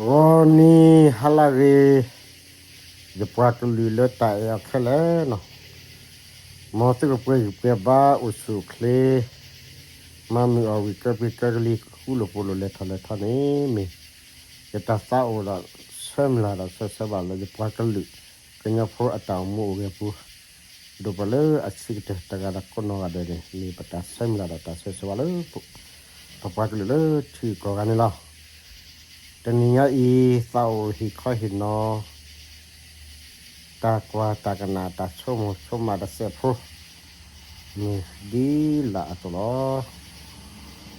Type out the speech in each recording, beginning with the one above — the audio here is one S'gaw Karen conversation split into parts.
ဂီၤနံၤဟါလၢအဂ့ၤ, ယပှၤကလုာ်လၢတၢ်အဲၣ်အီၤခဲလၢာ်နီၤ, မ်သုကပှဲၤဂံၢ်ပှဲၤဘါအိၣ်ဆူၣ်အိၣ်ချ့, မၤမုာ်အီၣ်ဝံၣ်ကၢပှ့ၤကၢကလံၤ ဃူလိာ်ဖိးလိာ်လဲၤထီၣ်လဲၤထီန့ၣ်မ့ၢ် ယတၢ်သးအိၣ်ဒီးဆၢမုၢ်လၢ်ဒီးဆၢဆၢဘၣ်လၢယပှၤကလုာ် ကညီဖိအတၢ်အိၣ်မူအိၣ်ဂဲၤပူၤ ဒိၣ်ပှၤလၢအဆံးကတၢၢ်တဂၤဒီးကိးနီၢ်ဂၤဒဲးန့ၣ် မ့ၢ်ပတၢ်ဆၢမုၢ်လၢ်ဒီးတၢ်ဆၢဆၢဘၣ်လၢ ပပှၤကလုာ်လၢထံဂုၤကီၢ်ဂၤန့ၣ်လီၤ. တနံၤညါအံၤ သးအိၣ်ဟ့ၣ်ခီဟ့ၣ်နီၤ တၢ်ကွၢ်တၢ်ကနၣ်တၢ်ဆိကမိၣ်ဆိကမးတစဲးဖိ မ့ၢ်ဒ်လာ်အသိးလီၤ.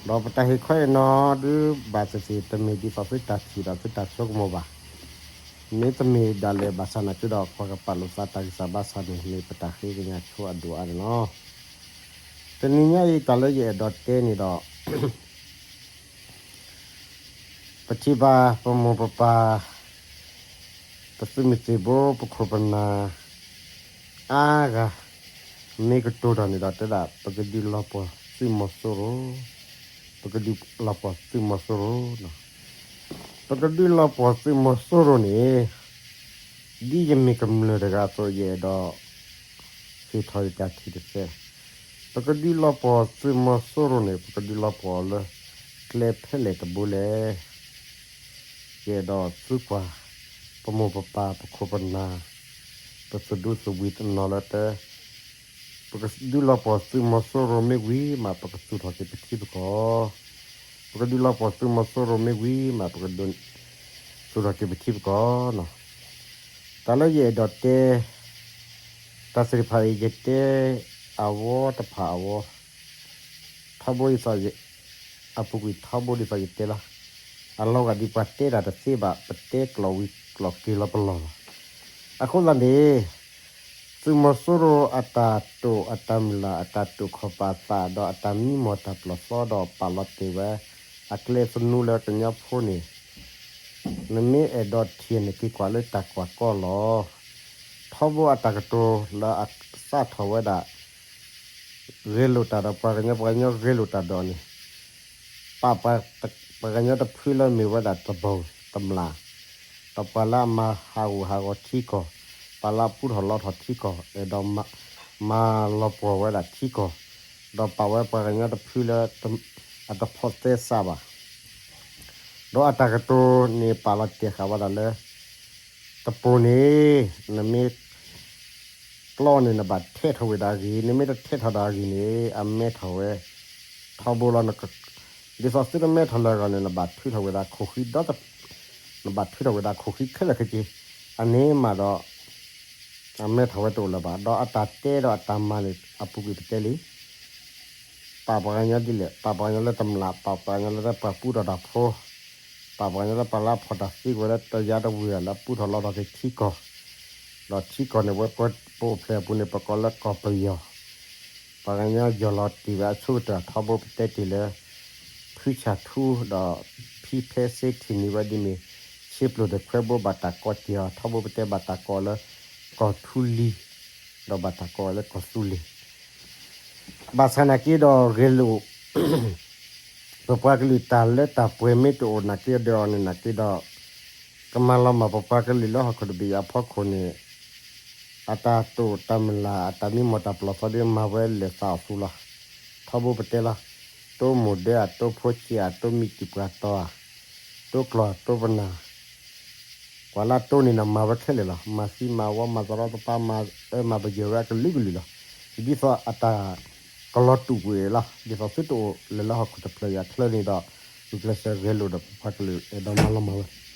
ဒီးပတၢ်ဟ့ၣ်ခီဟ့ၣ်နီၤဒုးဘၣ်သ့ၣ်သ့ၣ် တမ့ၢ်ဒ်သိးသုတၢ်ထံၣ်ဒီးသုတၢ်ဆိကမိၣ်ဘၣ်. မ့တမ့ၢ်ဒၣ်လဲာ်ဘၣ်ဆၣ်နာ်က့ဒီး ပှၤကပာ်လိာ်သးတၢ်ဂံၢ်စၢ်ဘါစၢ်န့ၣ် မ့ၢ်ပတၢ်ဃ့ကညးဆိအဒိၣ်အါန့ၣ်လီၤ. တနံၤညါအံၤတၢ်လၢယအဲၣ်ဒိးတဲန့ၣ်ဒီး ပထံၣ်ဘၣ်ပမိၢ်ပပၢ် ပသုးမုၢ်သံၣ်ဘိ ပခိၣ်ပနၢ် အါဂၤ မ့ၢ်ကတိၤတၢ်န့ၣ်ဒီးတဲဒၣ် ပကဒုးလီၤပှီၢ်သုးမီၤစိရိၤ, ပကဒုးလီၤပှီၢ်သုးမီၤစိရိၤ, ပကဒုးလီၤပှီၢ်သုးမီၤစိရိၤန့ၣ် ဒ်ယမ့ၢ်ကမျၢၢ်တဂၤအသိး ယအဲၣ်ဒိး ဟ့ၣ်ထီၣ်ယတၢ်ထံၣ်တစဲး, ပကဒုးလီၤပှီၢ်သုးမီၤစိရိၤန့ၣ် ပကဒုးလီၤပှီၢ်အီၤလၢ ကျဲဖဲလဲၣ်တဘိလဲၣ်. ယအဲၣ်ဒိးသံကွၢ် ပမိၢ်ပပၢ် ပခိၣ်ပနၢ် ပသုးဒူသုးဝံၤတနီၤလၢတဲ ပကဒုးလီၤပှီၢ်သုးမီၤစိရိၤမ့ၢ်ဝံၤမး ပကသူၣ်ထီၣ်က့ၤပထံပကီၢ်, ပကဒုးလီၤပှီၢ်သုးမီၤစိရိၤမ့ၢ်ဝံၤမး ပကဒုးသူၣ်ထီၣ်က့ၤပထံပကီၢ်နီၤ. တၢ်လၢယအဲၣ်ဒိးတဲ တၢ်သ့ၣ်တဖၣ်အံၤ ယတဲအဝဲတဖၣ်အဝဲ ထီဘိဒ်သိး အပူၤကွံာ်ထီဘိဒ်သိးယတဲလီၤ. အလီၤဂာ်ဒ်ပှၤတဲတၢ်တသ့ဘၣ် ပတဲကျိာ်ဝံၤကျိာ်က့ၤလီၤပလီၢ်လီၤ. အဃိသတးန့ၣ် သုးမီၤစိရိၤအတၢ်တိာ်အတၢ်မုၢ်လၢ် အတၢ်တိာ်ခီၣ်ပာ်သး ဒီးအတၢ်မံမီၢ်တၢ်ပျီၢ်သီဒီးပာ်လီၤတ့ၢ်ဝဲ အကျဲသနူလၢကညီဖိန့ၣ် နမ့ၢ်အဲၣ်ဒိးထံၣ်န့ၣ် က့ၤကွၢ်လၢတၢ်ကွၢ်ကီလီၤ. ထီဘိအတၢ်ကတိၤလၢအစးထီၣ်ဝဲဒၣ် ဂဲၤလိာ်တၢ်ဒီးပှၤကညီ ပှၤကညီဂဲၤလိာ်တၢ်ဒီးန့ၣ် ပာ်ပှၤ ပှၤကညီတဖုလၢမ့ၢ်ဝဲဒၣ်တဘီတမျၢ် ဒီးပှၤလၢအမၤဟးဂူာ်ဟးဂီၤထံကီၢ်, ပှၤလၢအပူထီၣ်လီထီၣ်ထံကီၢ် အဲၣ်ဒိးမၤလီၤပှီၢ်ဝဲဒၣ်ထံကီၢ်, ဒီးပာ်ဝဲပှၤကညီတဖုလၢ အတဖိးသဲစးဘၣ် ဒီးအတၢ်ကတိၤန့ၣ် ပာ်လီၤတဲာ်ဃာ်ဝဲဒၣ်လၢ တပိၤန့ၣ် နမ့ၢ် ပျီန့ၣ် နဘၣ်ထဲးထီၣ်ဝဲဒၣ်အဂ့ၢ်, နမ့ၢ်တထဲးထီၣ်ဒၣ်အဂ့ၢ်န့ၣ် အမဲထီၣ်ဝဲ ထီဘိလီၤ. ဒ်သိးသုတမဲထီၣ်လၢအဂီၢ်န့ၣ် နဘၣ်ထုးထီၣ်ဝဲဒၣ်ခိၣ်ဃံဒီတ နဘၣ်ထုးထီၣ်ဝဲဒၣ်ခိၣ်ဃံခဲလၢာ်ခဲဆ့, အန့ၣ်မးဒီး အမဲထီၣ်ဝဲတအိၣ်လၢၤဘၣ်. ဒီးအတၢ်တဲဒီးအတၢ်မၤန့ၣ် အပူၤကွံာ်ပတဲလံ ပာ်ပှၤကညီဒ်လဲၣ်, ပာ်ပှၤကညီလၢတမျၢ်, ပာ်ပှၤကညီလၢပှၤပူထီၣ်တၢ်ဖိ, ပာ်ပှၤကညီလၢပှၤလၢအဖီၣ်တၢ်သံကွံာ်လၢတယါတဝ့ၢ်လၢပူထီၣ်လီထီၣ်က့ၤထံကီၢ်, ဒီးထံကီၢ်န့ၣ် ဝဲပအိၣ်ဖျဲၣ်အပူၤန့ၣ် ပကိးလၢကီၢ်ပယီၤ, ပှၤကညီယီၢ်လီၤတ့ၢ်ဝဲအဆိကတၢၢ်ထီဘိပတဲတ့ၢ်လၢ ဖုဆၣ်ထူဒီး ဖံဖဲစ့ထံၣ်န့ၢ်ဝဲဒ်မ့ၢ် ဆ့ပျိၢ်တခွဲဘိဘၣ်တၢ်ကိးတ့ၢ်အီၤ ထီဘိပတဲဘၣ်တၢ်ကိးလၢ ကီၢ်ထူလံၤ, ဒီးဘၣ်တၢ်ကိးဝဲလၢကီၢ်သူလ့ၤ ဘၣ်ဆၣ်နာ်က့ဒီးဂဲၤလိာ် ပပှၤကလုာ်တၢ်လၢတၢ်ပှဲၤမ့ၢ်တအိၣ်နာ်က့ဒီးအီၤန့ၣ်နာ်က့ဒီး ကမၤလီၤမၢ်ပပှၤကလုာ်လၢဟီၣ်ခိၣ်တဘ့ၣ်အဖီခိၣ်န့ၣ် အတၢ်တိာ်တၢ်မုၢ်လၢ် အတၢ်မံမီၢ်တၢ်ပျီၢ်သီဒ်မၤဝဲလဲၤသးအီၤသူလီၤ. ထီဘိပတဲလီၤ. တိမိၢ်ဒၢအတိဖိဆံးအတိမံတံာ်ပှၤတီၤဧါ, တိကျီၢ်တိပနၢ် ကွၢ်လၢအတိန့ၣ်ဒီးမၤဝဲခဲလၢာ်လီၤ. မၤသံမၤဝီ မၤသရီသပၢ မၤအၢမၤပယီၤဝဲအကလုာ်ကလုာ်လီၤ. ဒ်သိးအတၢ်ကလီၤတူာ်ကွံာ်လီၤ. ဒ်သိးသုတအိၣ်လၢၤလၢဟီၣ်ခိၣ်တဖျၢၣ်အံၤအချၢန့ၣ်ဒီး ဂုာ်ကျဲးစၢးဂဲၤလိာ်ဒီးပပှၤကလုာ်အဲၣ်ဒိးမၤလီၤမၢ်ဝဲ ဒီး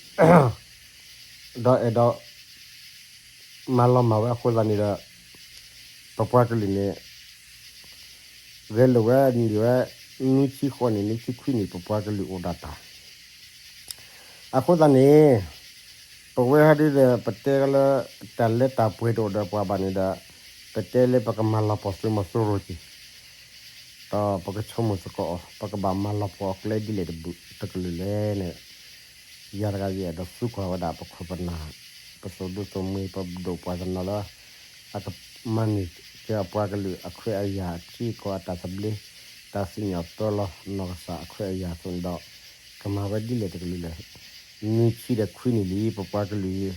အဲၣ်ဒိး မၤလီၤမၢ်ဝဲအဃိသတးန့ၣ်ဒီး ပပှၤကလုာ်န့ၣ် ဂဲၤလိာ်ဝဲန့ၢ်ဝဲ နွံဆံဃိးနံၣ် နွံဆံခွံနံၣ် ပပှၤကလုာ်အိၣ်ဒၣ်တၢ် အဃိသတးန့ၣ် ပဝဲဟဲဒုဒီး ပတဲလၢ တၢ်လၢတၢ်ပှဲၤတအိၣ်ဒီးပှၤဘၣ်န့ၣ်ဒီး ပတဲလၢပကမၤလီၤပှီၢ်သုးမီၤစိရိၤက့ၤ ဒီးပကဆိကမိၣ်သကိးအီၤ ပကဘၣ်မၤလီၤပှီၢ်အကျဲဒ်လဲၣ်တကလုာ်လဲၣ်န့ၣ် ယၤတဂၤယအဲၣ်ဒိးသံကွၢ်ဝဲဒၣ်ပခိၣ်ပနၢ် ပသုးဒူသုးမုၢ် ပဒိၣ်ပှၤတနီၤလၢ အကမၤန့ၢ်က့ၤအပှၤကလုာ်အခွဲးအယာ် ထံကီၢ်အတၢ်သဘျ့ တၢ်စံၣ်ညီၣ်ပၢလီၤနီၢ်ကစၢ်အခွဲးအယာ်အသိးန့ၣ်ဒီး ကမၤဝဲဒ်လဲၣ်တကလုာ်လဲၣ်. နွံဆံဒီးခွံနံၣ်လံ ပပှၤကလုာ်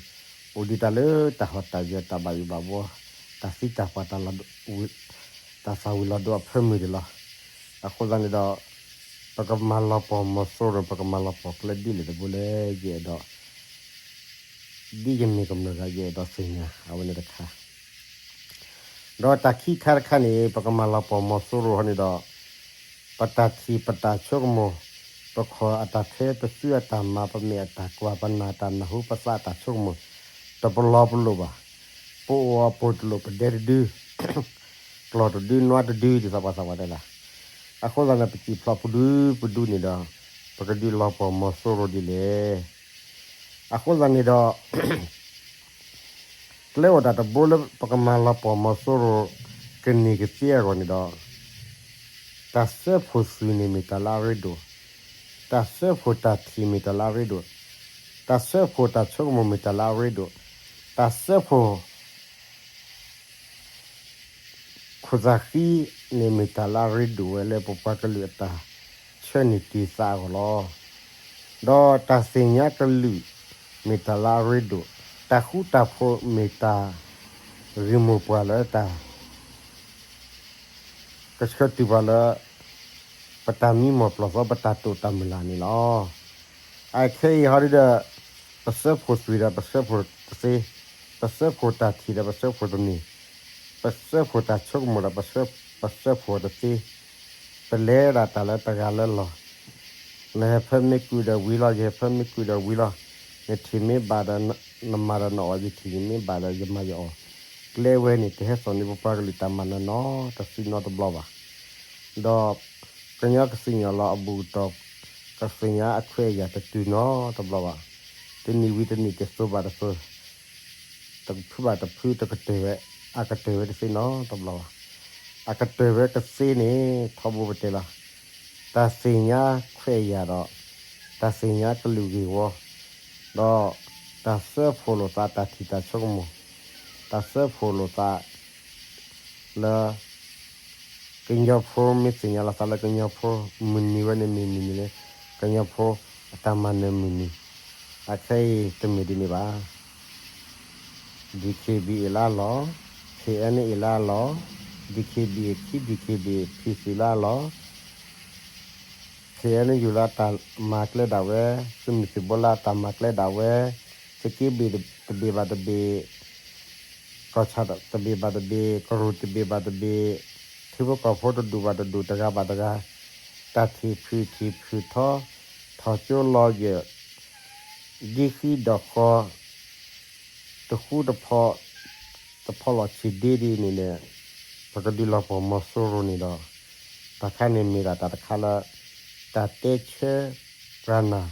အိၣ်ဒံးတၢ်လၢတၢ်ဟီၣ်တၢ်ယၢၤ တၢ်ဘၣ်ယိၣ်ဘၣ်ဘှီ တၢ်သံတၢ်ပှၢ် တၢ်သးဝံၤလီၤဒိအဖၢမုၢ်ဒံးလီၤ. အဃိသတးန့ၣ်ဒီး ပကမၤလီၤပှီၢ်မီၤစိရိၤ ပကမၤလီၤပှီၢ်ကျဲဒ်လဲၣ်တဘိလဲၣ် ယအဲၣ်ဒိး ဒ်ယမ့ၢ်ကမျၢၢ်ဂၤ ယအဲၣ်ဒိးသ့ၣ်ညါအဝဲန့ၣ်တခါ ဒီးတၢ်ခံခါတခါန့ၣ် ပကမၤလီၤပှီၢ်မီၤစိရိၤဟီန့ၣ်ဒီး ပတၢ်ထံၣ်ပတၢ်ဆိကမိၣ် ပခီၣ်အတၢ်ထဲ ပစုအတၢ်မၤ ပမဲာ်အတၢ်ကွၢ် ပနၢ်တၢ်နၢ်ဟူ ပသးအတၢ်ဆိကမိၣ် တပလီၤပလိာ်ဘၣ်. ပအိၣ်အပူၤတလိၣ် ပဒဲတဒု ကျီၢ်တဒု နွါတဒု ဒ်သိးပှၤသးပှၢ်တဲဒၣ်. အဃိသတးန့ၣ် ပစံၣ်ဖျိးပဒုပဒုန့ၣ်ဒီး ပကဒုးလီၤပှီၢ်မီၤစိရိၤဒ်လဲၣ်. အဃိသတးန့ၣ်ဒီး ကျဲအိၣ်တၢ်တဘိလၢပကမၤလီၤပှီၢ်မီၤစိရိၤ ကန့ၢ်ကသ့အဂီၢ်န့ၣ်ဒီး တၢ်စၢဖှိၣ်သွံၣ်န့ၣ်မ့ၢ်တၢ်လၢအရ့ဒိၣ်, တၢ်စၢဖှိၣ်တၢ်ထံၣ်မ့ၢ်တၢ်လၢအရ့ဒိၣ်, တၢ်စၢဖှိၣ်တၢ်ဆိကမိၣ်မ့ၢ်တၢ်လၢအရ့ဒိၣ်, တၢ်စၢဖှိၣ် ခိၣ်သၣ်ဃံန့ၣ်မ့ၢ်တၢ်လၢအရ့ဒိၣ်ဝဲလၢပပှၤကလုာ်အတၢ်ဆၢန့ၢ်တ့ၢ်သးအဂီၢ်လီၤ. ဒီးတၢ်သ့ၣ်ညါကလုာ်မ့ၢ်တၢ်လၢအရ့ဒိၣ်, တၢ်ဃူတၢ်ဖိးမ့ၢ်တၢ်ဂ့ၢ်မိၢ်ပှၢ်လၢတၢ် ကဆှၢတုၤပှၤလၢ ပတၢ်မံမီၢ်ပျီၢ်သီ ပတၢ်တိာ်တၢ်မုၢ်လၢ်န့ၣ်လီၤ. အခဲအံၤဟီဒ်ဒီး ပစၢဖှိၣ်သွံၣ်ဒီးပစၢဖှိၣ်တသ့, ပစၢဖှိၣ်တၢ်ထံၣ်ဒီးပစၢဖှိၣ်တန့ၢ်, ပစၢဖှိၣ်တၢ်ဆိကမိၣ်ဒီး ပစၢဖှိၣ်တသ့, ပလဲၤဒၣ်တၢ်လၢတဂၤလၢလီၢ်, နဟဲဖၢမ့ၢ်ကုာ်ဒီးဝံၤလီၤ, ယဟဲဖၢမ့ၢ်ကုာ်ဒီးဝံၤလီၤ, နထံၣ်မ့ၢ်ဘၣ်ဒီး နမၤဒီးနအီၣ်, ယထံၣ်မ့ၢ်ဘၣ်ဒီးယမၤယအီၣ်, ကျဲဝဲန့ၣ် တဟဲစိာ်န့ၢ်ပပှၤကလုာ်တၢ်မၤနၢၤနီတစုနီတဘျီဘၣ်. ဒီး ကညီကစံၣ်ညီၣ်လီၤအဘူၣ်အတီၢ်, ကသ့ၣ်ညါအခွဲးအယာ်တတုၤနီတဘျီဘၣ်. တနံၣ်ဝံၤတနံၣ် တစိၤဘၣ်တစိၤ, တဖုဘၣ်တဖု တကတၢၢ်ဝဲ, အကတၢၢ်ဝဲတသ့နီတဘျီဘၣ်. အကတၢၢ်ဝဲတသ့န့ၣ် ထီဘိပတဲလီၤ. တၢ်သ့ၣ်ညါခွဲးအယာ်ဒီး တၢ်သ့ၣ်ညါကလုာ်ဂ့ၢ်ဝီ, ဒီး တၢ်စၢဖှိၣ်လိာ်သးတၢ်ထံၣ်တၢ်ဆိကမိၣ်, တၢ်စၢဖှိၣ်လိာ်သး လၢ ကညီဖိမ့ၢ်သ့ၣ်ညါလီၤသးလၢကညီဖိ မုၢ်နံၤဝဲန့ၣ်မ့ၢ်မုၢ်နံၤလၢ ကညီဖိအတၢ်မၤနၢၤမုၢ်နံၤ, အခဲအံၤတမ့ၢ်ဒ်န့ၣ်ဘၣ်. ဒံၣ်ခ့ၣ်ဘံၣ်အ့ၣ်လၢအလီၢ်, ခ့ၣ်အဲၣ်န့ၣ်အ့ၣ်လၢအလီၢ်, ဒံၣ်ခ့ၣ်ဘံၣ်အခံ, ဒံၣ်ခ့ၣ်ဘံၣ်အဖံသုးလၢအလီၢ် ခ့ၣ်အဲၣ်ယူၣ်လၢအတၢ်မၤကျဲဒၣ်ဝဲ, သုးမုၢ်သံၣ်ဘိလၢအတၢ်မၤကျဲဒၣ်ဝဲ, သုးက့ဘ့ၣ်တဘ့ၣ်ဘၣ်တဘ့ၣ်, ကီၢ်ဆၣ်တဘ့ၣ်ဘၣ်တဘ့ၣ်, ကရူၢ်တဘ့ၣ်ဘၣ်တဘ့ၣ်, ထံဖိကီၢ်ဖိတဒူၣ်ဘၣ်တဒူၣ် တဂၤဘၣ်တဂၤ, တၢ်ထံၣ်ဖုၣ်ထံၣ်ဖုၣ်ထီ, ထီၣ်ကၠိလီၤယၢၢ်, ဒ်ဃံဒီးဃီ တဃူတဖိး, တဖိးလီၤဆံးဒ့ဒ်န့ၣ်န့ၣ်, ပကဒုးလီၤပှီၢ်မီၤစိရိၤန့ၣ်ဒီး, တၢ်ခါန့ၣ်မ့ၢ်ဒၣ်တၢ်တခါလၢ တၢ်တဲဆၢပှၤနၢ်,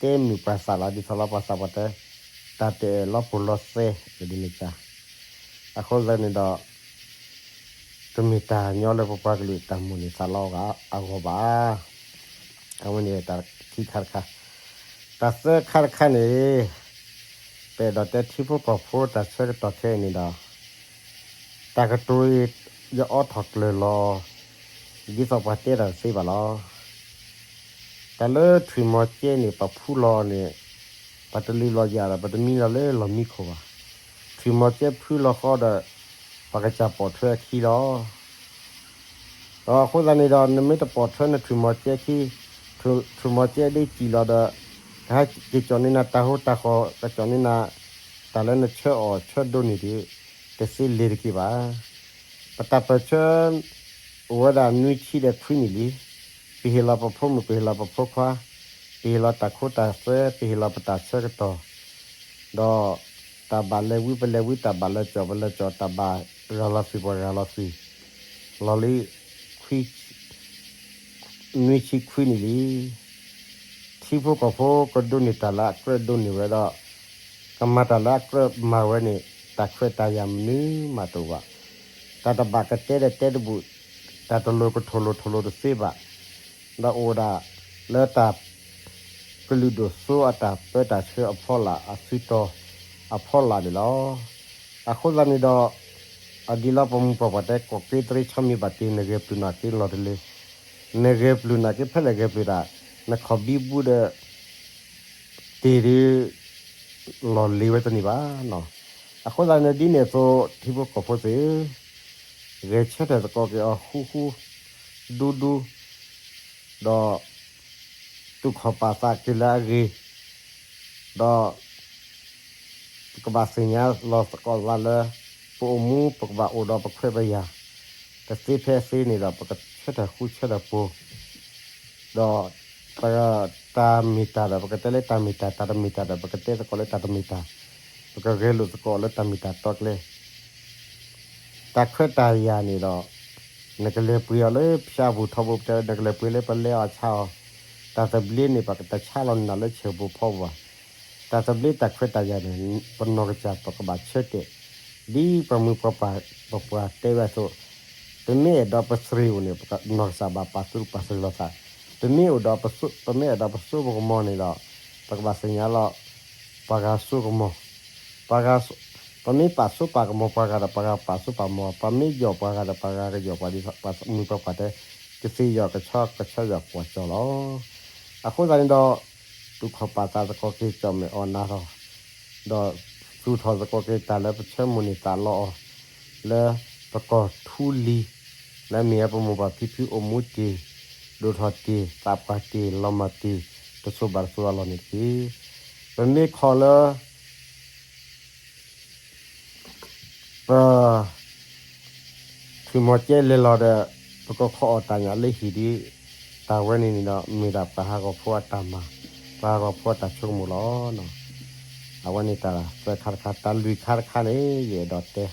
တဲမုာ်ပှၤသးလီၤ ဒ်သိးလၢပှၤသးပှၢ်တဲ, တၢ်တအဲၣ်လီၤပှီၢ်လီၤသဲ ဒ်န့ၣ်တၢ်. အဃိသတးန့ၣ်ဒီး တမ့ၢ်တၢ်ညီလၢပပှၤကလုာ်တၢ်မိၣ်န့ၢ်သးလီအဂီၢ်ဘၣ်. အဝဲန့ၣ်တၢ်ခံခါတခါ, တၢ်သၢခါတခါန့ၣ်, ပအဲၣ်ဒိးတဲထံဖိကီၢ်ဖိတၢ်ဆၢကတီၢ်ခဲအံၤန့ၣ်ဒီး, တၢ်ကတိၤအံၤ ယအိးထီၣ်ကျၢၤလီၤ, ဒ်သိးပှၤတဲတၢ်တသ့ဘၣ်လီၤ. တၢ်လၢထွံၣ်မီၤကဲန့ၣ် ပဖုလီၤန့ၣ်, ပတလုာ်လီၤယၤဒီး ပတမံလီၤလၢလီၢ်မံခိၣ်ဘၣ်. ထွံၣ်မီၤကဲဖုလီၤဃီဒီး ပကစၢ်ပိာ်ထွဲအခံလီၤ. ဒီးအဃိသတးန့ၣ်ဒီး နမ့ၢ်တပိာ်ထွဲနထွံၣ်မီၤကဲခံ, ထွံၣ်မီၤကဲဒ်စံၣ်လီၤဒီး ကဟဲက့ၤကၠီၣ်န့ၢ်နၤတၢ်ဟူတၢ်ဃီၤ ကကၠီၣ်န့ၢ်နၤ တၢ်လၢနဆၢအီၣ်ဆၢဒိးန့ၢ်ဒံး တသ့လ့ၤတက့ၢ်ဘၣ်. ပတၢ်ပၢၢ်ဆၢ အိၣ်ဝဲဒၣ်နွံဆံဒီးခွံနံၣ်လံ. ပဟ့ၣ်လီၤပဖိမုၣ် ပဟ့ၣ်လီၤပဖိခွါ, ပဟ့ၣ်လီၤတၢ်ခိတၢ်သွဲ ပဟ့ၣ်လီၤပတၢ်ဆၢကတီၢ်, ဒီးတၢ်ဘၣ်လဲၤဝံပလဲၤဝံ တၢ်ဘၣ်လဲၤကၠီၣ်ပလဲၤကၠီၣ် တၢ်ဘၣ်ရၤလီၤသွံၣ်ပှၤရၤလီၤသွံၣ်, လီၤလံ ခွံ နွံဆံခွံနံၣ်လံ. ထံဖိကီၢ်ဖိကဒိးန့ၢ်တၢ်လၢအကြၢးဒိးန့ၢ်ဝဲဒီး ကမၤတၢ်လၢအကြၢးမၤဝဲန့ၣ် တၢ်ခွဲးတၢ်ယာ်မနုၤမးတအိၣ်ဘၣ်. တၢ်တဘၣ်ကတဲဒီးတဲတဘူၣ်, တၢ်တလိၤကထိၣ်လိၤထိၣ်လိၤတသ့ဘၣ်. ဒီးအိၣ်ဒၣ်လၢတၢ် ကလုာ်ဒိၣ်စိအတၢ်ပၢတၢ်ဆှၢအဖီလာ်အသုတီအဖီလာ်န့ၣ်လီၤ. အဃိသတးန့ၣ်ဒီး အဒ်လီၤပှၤမုၢ်ပှၤပှၢ်တဲ ကီၢ်က့တရံးဆီမံၤဘၣ်တ့ နဂဲၤပျုၢ်နာ်က့လီၤတလၢ, နဂဲၤပျုၢ်နာ်က့ဖဲလဲၣ်ဂဲၤပျုၢ်တၢ် နခီၣ်ဘံဘူဒီး တ့ၢ်ဒုး လီၢ်လ့ၤဝဲတန့ၢ်ဘၣ်နီၤ. အဃိသတးန့ၣ်ဒ်န့ၣ်အသိး ထံဖိကီၢ်ဖိသ့ၣ်ဧၢ, ဂဲၤဆၢထၢၣ်သကိးက့ၤအီၤဃူဃူ ဒူဒူ, ဒီး တူၢ်ခီၣ်ပာ်သးက့ၤလၢအဂ့ၤ, ဒီး ပကဘၣ်သ့ၣ်ညါလီၤသကိးသးလၢ ပအိၣ်မူပကဘၣ်အိၣ်ဒီးပခွဲးပယာ် တသ့ဖဲအသ့န့ၣ်ဒီး ပကဆၢထၢၣ်ဃူဆၢထၢၣ်ဖိး ဒီး တၢ်မ့ၢ်တၢ်ဒီး ပကတဲလၢတၢ်မ့ၢ်တၢ်, တၢ်တမ့ၢ်တၢ်ဒီး ပကတဲသကိးလၢတၢ်တမ့ၢ်တၢ်, ပကဂဲၤလိာ်သကိးလၢတၢ်မ့ၢ်တၢ်တီကျဲ တၢ်ခွဲးတၢ်ယာ်န့ၣ်ဒီး နကလဲၤပှ့ၤအီၤလၢဖၠါပူၤထီဘိ, ပတဲနကလဲၤပှ့ၤလၢပလဲအီၤဆါအီၤ, တၢ်သဘျ့န့ၣ် ပတဆါလီၤနၤလၢဆၢပူၤဖီဘၣ်. တၢ်သဘျ့တၢ်ခွဲးတၢ်ယာ်န့ၣ် ပနီၢ်ကစၢ်ပကဘၣ်ဆၢတဲာ်, ဒ်ပှၤမုၢ်ပှၤပှၢ်ပပှၤတဲဝဲအသိး, ပမ့ၢ်အဲၣ်ဒိးပသရ့ၤအိၣ်န့ၣ် ပနီၢ်ကစၢ်ဘၣ်ပာ်သူၣ်ပာ်သရ့ၤလိာ်သး, ပမ့ၢ်အိၣ်ဒီးပစိ, ပမ့ၢ်အဲၣ်ဒိးပစိပကမီၤန့ၣ်ဒီး ပကဘၣ်သ့ၣ်ညါလီၤ ပှၤဂၤစိကမီၤ, ပှၤဂၤ, ပမ့ၢ်ပာ်စိပာ်ကမီၤပှၤဂၤဒီး ပှၤဂၤပာ်စိပာ်ကမီၤ, ပမ့ၢ်ယီၢ်ပှၤဂၤဒီး ပှၤဂၤကယီၢ်ပှၤ, ပှၤမုၢ်ပှၤပှၢ်တဲ ကသ့ၣ်ယီၢ်ကဆီကဆီယီၢ်ကွီၢ်ကၠီလီၤ. အဃိသတးန့ၣ်ဒီး တူၢ်ခီၣ်ပာ်သးသကိးက့ၤ ကၠီၣ်မဲာ်အီၣ်နါထီၣ်, ဒီးသူၣ်ထီၣ်သကိးက့ၤတၢ်လၢပဆၢမိၢ်န့ၢ်သးလီအီၤ လၢပကီၢ်ထူလံၤ, လၢမ့ၢ်ဝဲပမိၢ်ပၢ်ဖံဖုအိၣ်မူတ့ၢ်, ဒိၣ်ထီၣ်တ့ၢ်, သးပှၢ်တ့ၢ်, လီၤမၢ်တ့ၢ်, တစိၤဘၣ်တစိၤအလီၢ်န့ၣ်တက့ၢ်. ပမ့ၢ်ခီၣ်လၢ ပ ထွံၣ်မီၤကဲလဲၤလီၤဒီး ပကခီအီၣ်တၢ်ညၣ်လၢဟံၣ်ဒီး တၢ်ဝဲန့ၣ်န့ၣ်ဒီး မ့ၢ်ဒၣ်ပှၤဟးဂီၤဖိအတၢ်မၤ, ပှၤဟးဂီၤဖိအတၢ်ဆိကမိၣ်လီၤ. အဝဲန့ၣ်တၢ်သၢခါတခါ, တၢ်လွံၢ်ခါတခါန့ၣ် ယအဲၣ်ဒိးတဲ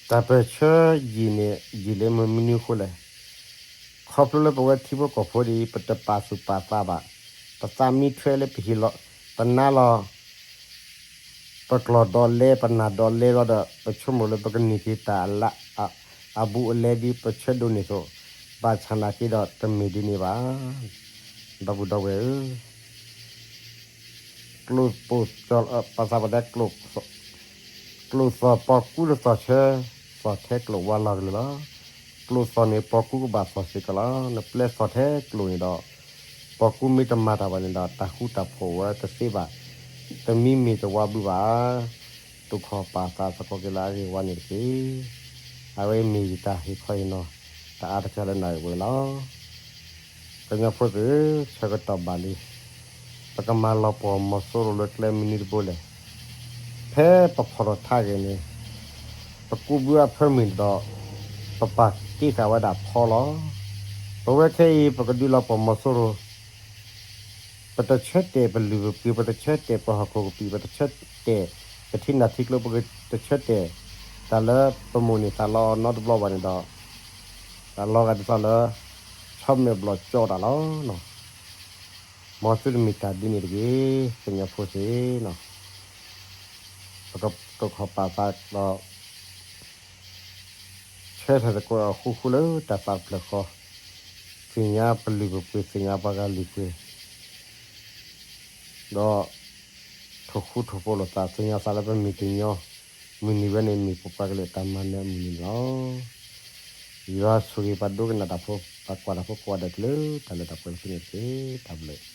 တၢ်ပၢၢ်ဆၢယံာ်န့ၣ် ယံာ်လၢမနုၤအဃိလဲၣ်. ခီဖျိလၢပဝဲထံဖိကီၢ်ဖိဒ်အံၤ ပတပာ်သူၣ်ပာ်သးဘၣ်, ပသးမံထွဲလၢပဟ့ၣ်လီၤ, ပနါလီၤ ပကျီၢ်ဒီးလဲ, ပနၢ်ဒီးလဲလီၤဒီး ပဆိကမိၣ်လၢပကန့ၢ်က့ၤတၢ်အလၢ အဘူးအလဲဒ်ပဆၢဒိးန့ၢ်အသိး, ဘၣ်ဆၣ်နာ်က့ဒီးတမ့ၢ်ဒ်န့ၣ်ဘၣ်. ဒီပုၢ်ဒီဝဲၢ်ဧၢ, ကျိၣ်ပိၢ်ကၠီ, ပသးပတဲ ကျိၣ်သီၣ်ပီကူတသီၣ်ဆၢ, သီၣ်ထဲကျိၣ်ဝါလီၤကလုာ်လီၤ. ကျိၣ်သီၣ်န့ၣ် ပီကူကဘၣ်သီၣ်စ့ၢ်ကီးလီၤ. နပျဲသီၣ်ထဲကျိၣ်န့ၣ်ဒီး ပီကူမ့ၢ်တမၤတၢ်ဘၣ်န့ၣ်ဒီး တၢ်ဃူတၢ်ဖိးဝဲတသ့ဘၣ်, တမံမ့ၢ်တဝါဘုဘၣ်. တူၢ်ခီၣ်ပာ်သးသကိးက့ၤလၢအဂ့ၢ်ဝါန့ၣ်တက့ၢ်. အဝဲမ့ၢ်ယတၢ်ဟ့ၣ်ခီဟ့ၣ်နီၤ တအါတက့ၢ်လၢနၢ်ဝဲလီၤ. ကညီဖိသ့ၣ်ဧၢ, ဆၢကတီၢ်ဘၣ်လံ, ပကမၤလီၤပှီၢ်မီၤစိရိၤလၢကျဲမနုၤတဘိလဲၣ်. ဖဲပဖီၣ်ထီၣ်ထးဂ့ၤန့ၣ် ပကူးဘုအဖၢမုၢ်န့ၣ်ဒီး ပပာ်တ့ၢ်ဃာ်ဝဲဒၣ်ဖီလီၤ. ပဝဲခဲအံၤ ပကဒုးလီၤပှီၢ်မီၤစိရိၤ, ပတဆၢတဲာ်ပလုၢ်ပပှ့ၤ, ပတဆၢတဲာ်ပှၤဟီၣ်ခိၣ်ကပံာ်, ပတဆၢတဲာ်ပထံနၢ်ထံကျိ, ပတဆၢတဲာ် တၢ်လၢပမိၣ်န့ၢ်သးလီအီၤနီတဘျီဘၣ်န့ၣ်ဒီး, တၢ်လီၤဂာ်ဒ်သိးလၢ ဆီမဲာ်ဘျီၣ်ကၠီတၢ်လီၤ. မ်သုတမ့ၢ်တၢ်ဒ်န့ၣ်တဂ့ၤ, ကညီဖိသ့ၣ်, ပကတူၢ်ခီၣ်ပာ်သးဒီး ဆၢထၢၣ်သကိးအီၤဃူဃူလၢတၢ်သးတဖျၢၣ်ဃီ, သ့ၣ်ညါပလုၢ်ပပှ့ၤ, သ့ၣ်ညါပှၤဂၤလုၢ်ပှ့ၤ, ဒီး ထိၣ်ဃူထိၣ်ဖိးလိာ်သး, သ့ၣ်ညါသးလၢပမ့ၢ်ကညီ, မုၢ်နံၤဝဲန့ၣ်မ့ၢ်ပပှၤကလုာ်တၢ်မၤနၢၤအမုၢ်နံၤန့ၣ်လီၤ. ယွၤဆိၣ်ဂ့ၤပှၤဒိကနၣ်တၢ်ဖိ, ပှၤကွၢ်တၢ်ဖိကိးဂၤဒဲးလၢတၢ်လၢတၢ်ပှဲၤလၢခံန့ၣ်တက့ၢ်. တၢ်ဘျုး